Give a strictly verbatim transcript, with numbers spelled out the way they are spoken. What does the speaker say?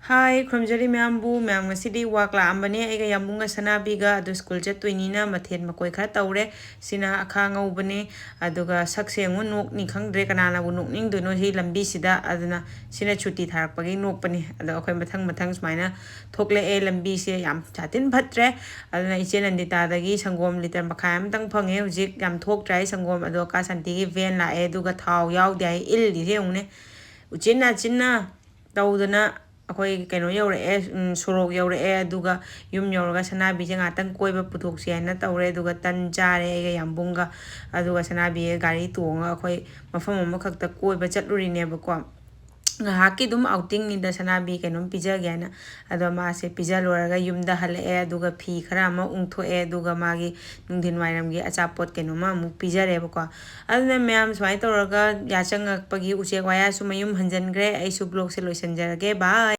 ꯍꯥꯏ, ꯈꯨꯔꯨꯝꯖꯔꯤ ꯃꯌꯥꯝꯕꯨ꯫ ꯃꯌꯥꯝ ꯉꯁꯤꯗꯤ ꯋꯥꯛ ꯂꯥꯛꯑꯝꯕꯅꯦ ꯑꯩꯒ ꯌꯥꯝꯕꯨꯡꯒ ꯁꯅꯥꯕꯤꯒ, ꯑꯗꯨ ꯁ꯭ꯀꯨꯜ ꯆꯠꯇꯣꯏꯅꯤꯅ ꯃꯊꯦꯜ ꯃꯀꯣꯏ ꯈꯔ ꯇꯧꯔꯦ꯫ ꯁꯤꯅ ꯑꯈꯥ ꯉꯧꯕꯅꯦ, ꯑꯗꯨꯒ ꯁꯛꯁꯦ ꯑꯃꯨꯛ ꯅꯣꯛꯅꯤ ꯈꯪꯗ꯭ꯔꯦ, ꯀꯅꯥꯅꯕꯨ ꯅꯣꯛꯅꯤꯡꯗꯣꯏꯅꯣ ꯁꯤ ꯂꯝꯕꯤꯁꯤꯗ꯫ ꯑꯗꯨꯅ ꯁꯤꯅ ꯁꯨꯇꯤ ꯊꯥꯔꯛꯄꯒꯤ ꯅꯣꯛꯄꯅꯦ꯫ ꯑꯗꯣ ꯑꯩꯈꯣꯏ ꯃꯊꯪ ꯃꯊꯪ ꯁꯨꯃꯥꯏꯅ ꯊꯣꯛꯂꯛꯑꯦ꯫ ꯂꯝꯕꯤꯁꯦ ꯌꯥꯝ ꯁꯥꯊꯤꯟ ꯐꯠꯇ꯭ꯔꯦ꯫ ꯑꯗꯨꯅ ꯏꯆꯦ ꯅꯟꯗꯤꯇꯥꯗꯒꯤ ꯁꯪꯒꯣꯝ ꯂꯤꯇꯔ ꯃꯈꯥꯏ ꯑꯃꯇꯪ ꯐꯪꯉꯦ꯫ ꯍꯧꯖꯤꯛ ꯌꯥꯝ ꯊꯣꯛꯇ꯭ꯔꯦ ꯍꯥꯏ ꯁꯪꯒꯣꯝ꯫ ꯑꯗꯣ ꯀꯥ ꯁꯥꯟꯇꯤꯒꯤ ꯚꯦꯟ ꯂꯥꯛꯑꯦ, ꯑꯗꯨꯒ ꯊꯥꯎ ꯌꯥꯎꯗꯦ ꯍꯥꯏ꯫ ꯏꯜꯂꯤꯁꯦ ꯌꯦꯡꯉꯨꯅꯦ, ꯎꯆꯤꯟ ꯅꯥꯆꯤꯟꯅ ꯇꯧꯗꯅ ꯑꯩꯈꯣꯏ ꯀꯩꯅꯣ ꯌꯧꯔꯛꯑꯦ, ꯎꯝ, ꯁꯣꯔꯣꯛ ꯌꯧꯔꯛꯑꯦ꯫ ꯑꯗꯨꯒ ꯌꯨꯝ ꯌꯧꯔꯒ ꯁꯅꯥꯕꯤꯁꯦ ꯉꯥꯛꯇꯪ ꯀꯣꯏꯕ ꯄꯨꯊꯣꯛꯁꯤ ꯍꯥꯏꯅ ꯇꯧꯔꯦ꯫ ꯑꯗꯨꯒ ꯇꯟ ꯆꯥꯔꯦ ꯑꯩꯒ ꯌꯥꯝꯕꯨꯡꯒ꯫ ꯑꯗꯨꯒ ꯁꯅꯥꯕꯤꯒ ꯒꯥꯔꯤ ꯇꯣꯡꯉꯒ ꯑꯩꯈꯣꯏ ꯃꯐꯝ ꯑꯃꯈꯛꯇ ꯀꯣꯏꯕ ꯆꯠꯂꯨꯔꯤꯅꯦꯕꯀꯣ꯫ ꯉꯥꯏꯍꯥꯛꯀꯤ ꯑꯗꯨꯝ ꯑꯥꯎꯇꯤꯡꯅꯤꯗ, ꯁꯅꯥꯕꯤ ꯀꯩꯅꯣꯝ ꯄꯤꯖꯒꯦ ꯍꯥꯏꯅ꯫ ꯑꯗꯣ ꯃꯥꯁꯦ ꯄꯤꯖ ꯂꯣꯏꯔꯒ ꯌꯨꯝꯗ ꯍꯜꯂꯛꯑꯦ꯫ ꯑꯗꯨꯒ ꯐꯤ ꯈꯔ ꯑꯃ ꯎꯪꯊꯣꯛꯑꯦ꯫ ꯑꯗꯨꯒ ꯃꯥꯒꯤ ꯅꯨꯡꯊꯤꯟ ꯋꯥꯏꯔꯝꯒꯤ ꯑꯆꯥꯄꯣꯠ ꯀꯩꯅꯣꯝꯃ ꯑꯃꯨꯛ ꯄꯤꯖꯔꯦꯕꯀꯣ꯫ ꯑꯗꯨꯅ ꯃꯌꯥꯝ ꯁꯨꯃꯥꯏꯅ ꯇꯧꯔꯒ ꯌꯥꯆꯪꯉꯛꯄꯒꯤ ꯎꯆꯦꯛ ꯋꯥꯌꯥꯁꯨ ꯃꯌꯨꯝ ꯍꯟꯖꯟꯈ꯭ꯔꯦ꯫ ꯑꯩꯁꯨ ꯕ꯭ꯂꯣꯒꯁꯦ ꯂꯣꯏꯁꯤꯟꯖꯔꯒꯦ꯫ ꯕꯥꯏ꯫